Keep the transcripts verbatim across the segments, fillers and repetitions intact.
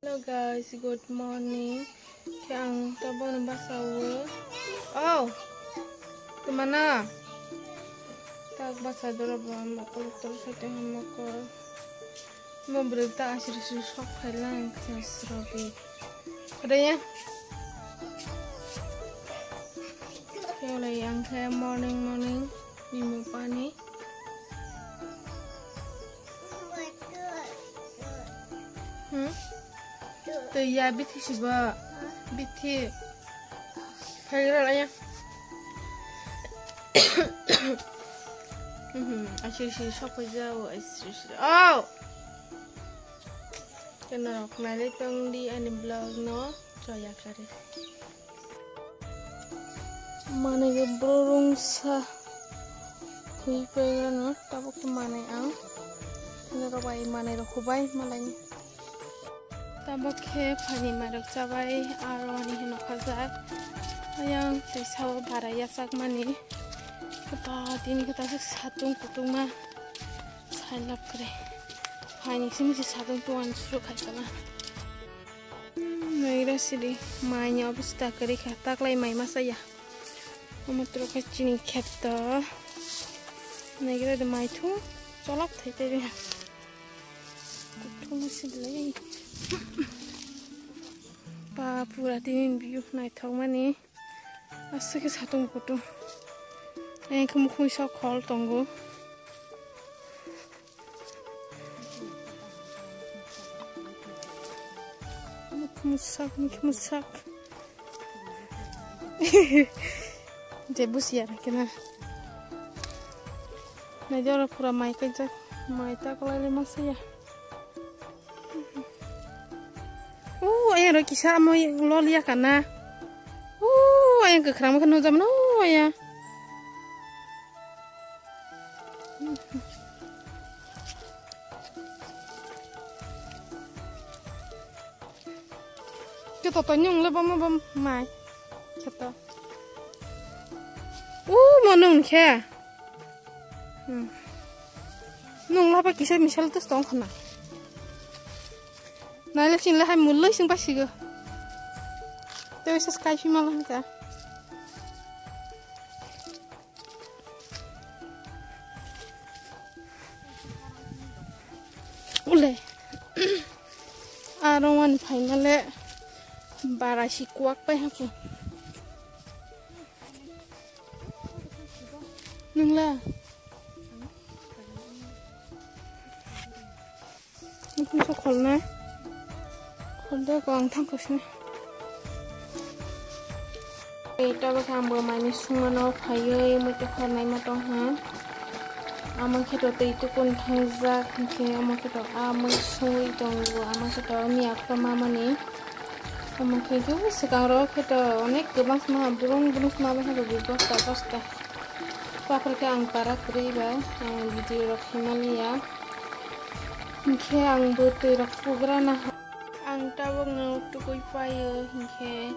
Hello guys, good morning. Khe ang tabukno basa o. Oh, twmana. Tak basa doro ba mokol tor sate mokol. Mo bwrwi ta asir asir sok phai lang khe srogi. Khodaya. Khe olai ang khe morning morning nimu pani. Hmm? Twi ya bithi sibo. Bithi. Phaigra laya. Mhm, asir asir sok phai jao, asir asir. Oh! Kena rok nai le tong di ani vlog no. Choya kare. Manwi bo bwrwrungsa thwi paigano tabuk khe manwi ang. Norok bai manwi rok hubai malaini. Tabuk khe phaini mairok chabai aro ani hino khajak. Ayang twi sao bara yachakmani. Ba tini khe tabuk satung kutungma. Sailap kre. Phaini simi se satung tuan suru khaikana. Naigra sidi mai ni obista kwrwi kha, taklai mai masa ya. Omo tro khe chini kheto. Naigra de mai thu cholok thai tei de. Kuthuma sidi lai. Pa pura tini view naithok mani. Aswk khe satung kutung. Ayang khe mukhung sok khol tongo. Musak, musak. Je busiya kena. Nai jora pura mai kaijak. Mai ta kolai le masaya. U, ayang ro kisa amo lol ya kana. U, ayang kwkhwrang khe nujam no aya. Kito to nyung le bam bam mai. Kito. U, mo nung khe. Hmm. Nung laba kisa misal tus tong khana. Naile sing le hai muloi sing pasigo. Tewi sas kai phima lang ka. Ule. Aro wan phaimale bara si kuak pai hapo. Nungla. Nukung so kholnai. Kholde ko ang thang kosne. Ei, tabuk khe ang bo manwi sungmano phaiwi muitu khornaima tongkha. Amo khe to twi tukun thangjak, hinkhe amo khe to a mui sungwi tongo, amo khe to miya khorma mani. Omo khe khe swkang rok khe to onek kwbang sma burung burung sma bai khe rwgwi bosta bosta. Paphar khe ang para kwrwi bai ang video rok khaimani ya. Hinkhe ang bo twi rok pugra na ha. Ang tabuk no tukui paio hinkhe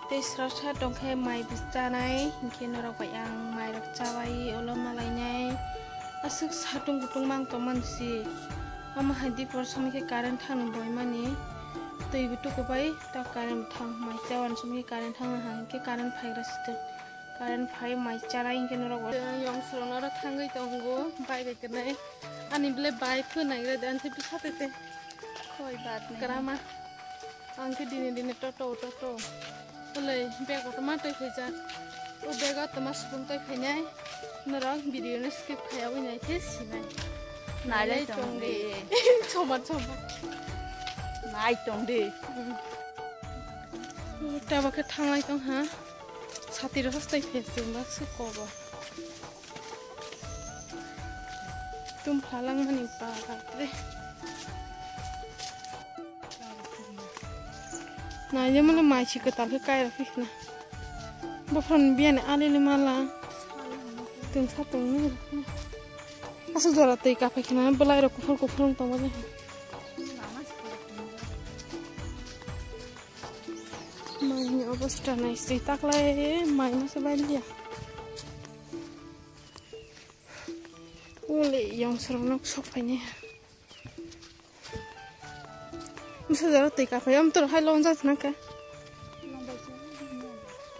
tei srasa tongkhe mai bo chanai hinkhe norok bai ang mai rok chabai ulo malainai. Aswk satung kutung mang tongmani si. Omo hai dipor somoi khe current thangno boimani. Twi bo tukubai. Ta current thang mai chawan simi current thang ha hinkhe current phaigra site. Current phai mai chara hinkhe norok bo. Yong srong oro thangwi tongo bai bai kwnai. Ani bele bai phunai re dan se bisa tete. Khoi bat nai. Krama. Ang khe dine dine toto toto. Olei bag o toma twi khaijak. O bag o toma sukung twi khainai. Norok video no skip khaiya wi nai khe sinai. Nai lai tong di. Choma choma. Nai tong di. Tabuk khe thanglai tong ha. Sati rok hastai phe chwng bak se kobo. Tum phalang mani pa katre. Nai je mala mai si kwtal khe kai rok phi khna. Bophron biyani alili mala. Tungsa tongni. Asu jora tei kaphai khna belai rok kuphur kuphur wng tongma je. Mai ni obostha nai si taklai mai no se bai liya. Ule yong srong nok sok paine. Sujaro twi kaphai, am toro hai long jak nang khe.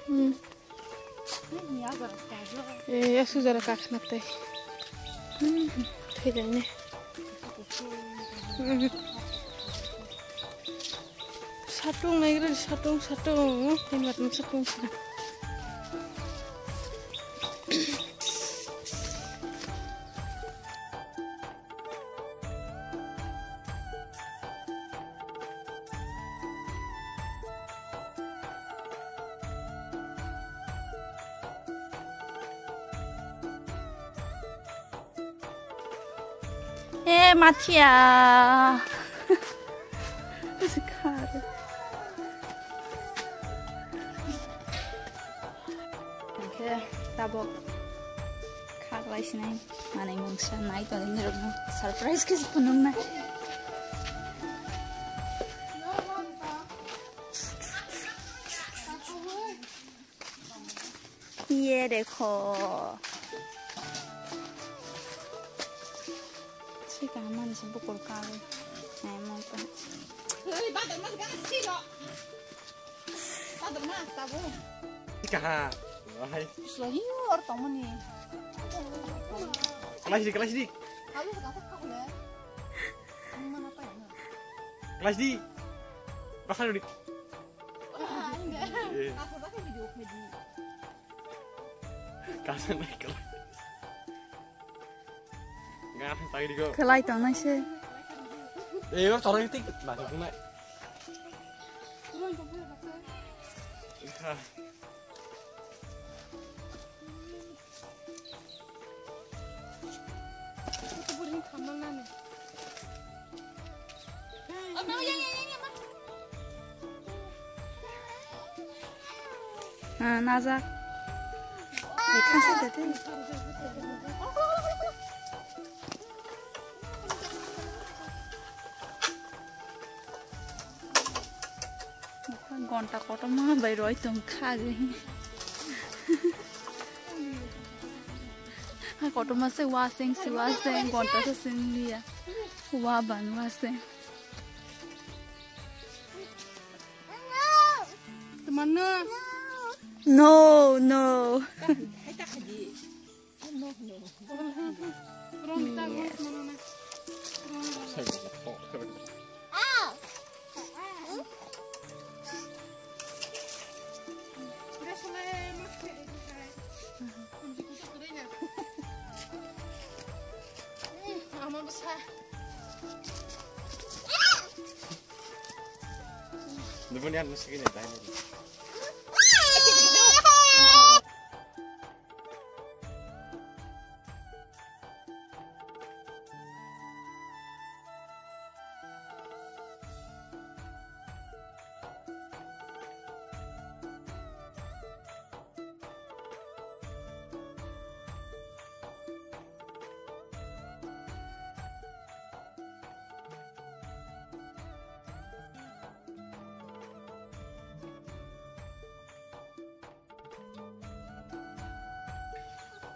Hmm. Eh, ya sujaro kak na tei. Hmm, thai lai ne. Hmm. Satung nai gra, satung, satung. Tin mat satung. Eh, Mathia. Khar. Oke, tabok. Khaklai sinai, manai mungsa nai tongwi nirokno surprise khe phunuknai. Ye dekho. Sika mani se bukol kawi. Nai mo to. Hei, badar mas gana siro. Badar mas tabu. Kaha. Wahai. Sohi or tongmani. Kelas di, kelas di. Kalu kata kakule. Mana apa ya? Kelas di. Pasal di. Ah, enggak. Eh. Aku pakai video. Kasa naik kelas. Nggak, tadi kok. Kelai tong nai se. Eh, lo corong tik, masuk kena. Ah, najak. Eh, khasa de de. Gonta kotorma bai roi tong kha ge. Ha kotorma se waseng se waseng gonta se sing liya. Wa ban waseng. Teman no. No, no. Dubun yan musik ini, dai.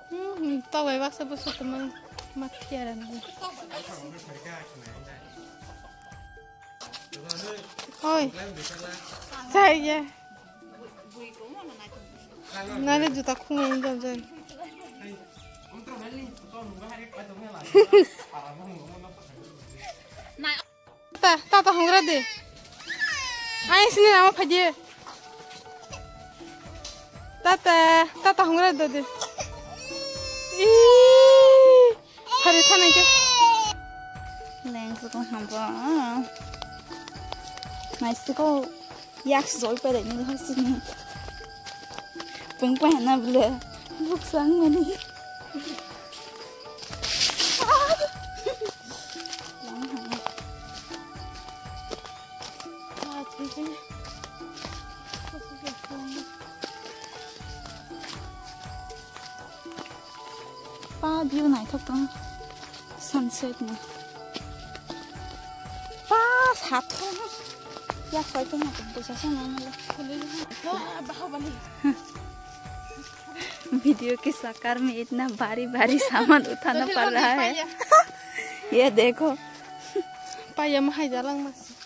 Hmm, tok bai baksa bwswk tongmani ma phiya rani. Oi. Chai ya. Nale juta khungai jam jai. Tata, tata hongra de. Ai sini nama phaji. Tata, tata hongra de de. Ih, phari thanai ke. Leng suko hampa. Nai suko. Yak soi pai dai ni hasini. Pung pai na bule. Buk sang mani. Pa view naithok tong sunset ni. Pa sathok. Yak koi tong na tong pusa sa na na. Video ke sakar mein itna bhari bhari saman uthana pad raha hai. Ye dekho. Paya mahai jalang mas.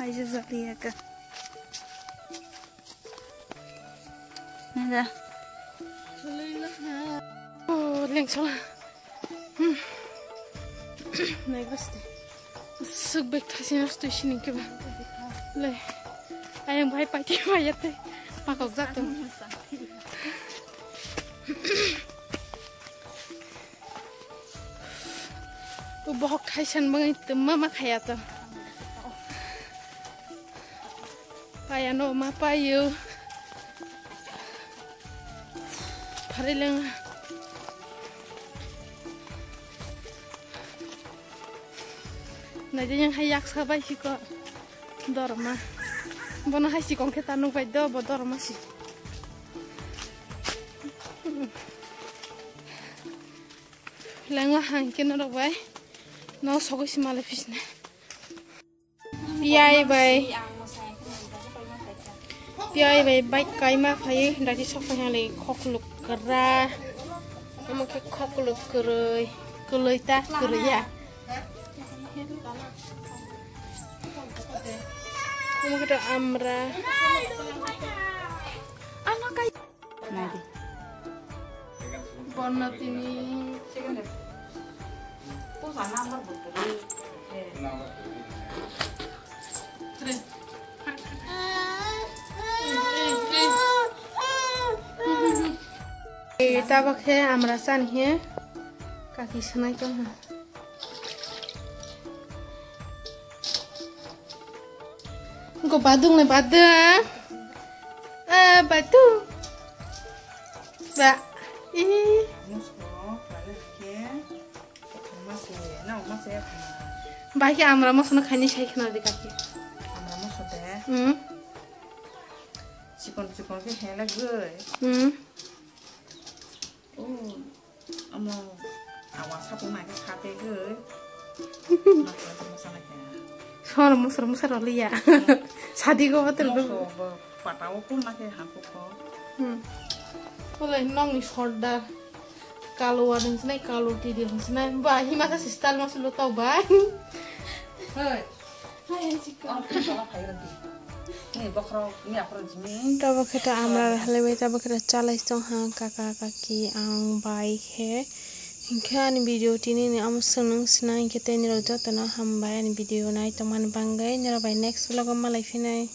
Ayo jati ya ka. Nada. Oh, lengsola. Hmm. Nai basti. Suk bek thasi nastoi sining keba. Le. Ayang bhai paiti bhai yate. Pakok jato. Bohok thaisan bangai tma ma khaya to. Paya no ma payo. Pare leng. Naidi yang hai yak sabai siko. Dorma. Bono hai sikong khe ta nuk bai do bo dorma si. Lengo hang khe norok bai. No sogwi si malai pisne. Piyai bai. Piyai bai bike kaima phai dati sok phai hali khok luk kra. Omo khe khok luk kwrwi. Kwlwi ta kwrwi ya. Omo khe to amra. Ano kai. Naidi. Borno tini. Eh, tabok khe amra chan he kaki sanai tong ha. Go badung le badu. Ah, badu. Ba. Ih. Bai khe amra moso no khaini sai khna de kaki. Amra moso de. Hmm. Chikon chikon khe hela goi. Hmm. Oh, amo awa sapung nai khe sate goi. Masala masala khe. Sor musor musor liya. Sadi go batel go. Patao ko na khe hangko ko. Hmm. Ole nong ni sordar. Kalo wa ding sinai, kalo ti ding sinai. Ba, hima sa si style ma sulo tau ba. Hoi. Hai, hai, chikon. Ang pun salah khai rati. Ni bokhro, ni akhro jimi. Tabo khe ta amra halai bai, tabo khe ta chalai song ha, kaka, kaki, ang, bai khe. Hinkhe ani video tini ni amo swnang sinai, hinkhe tei nirok jotono hambai ani video nai tongmani bangwi. Nirok bai next vlog o malai phinai.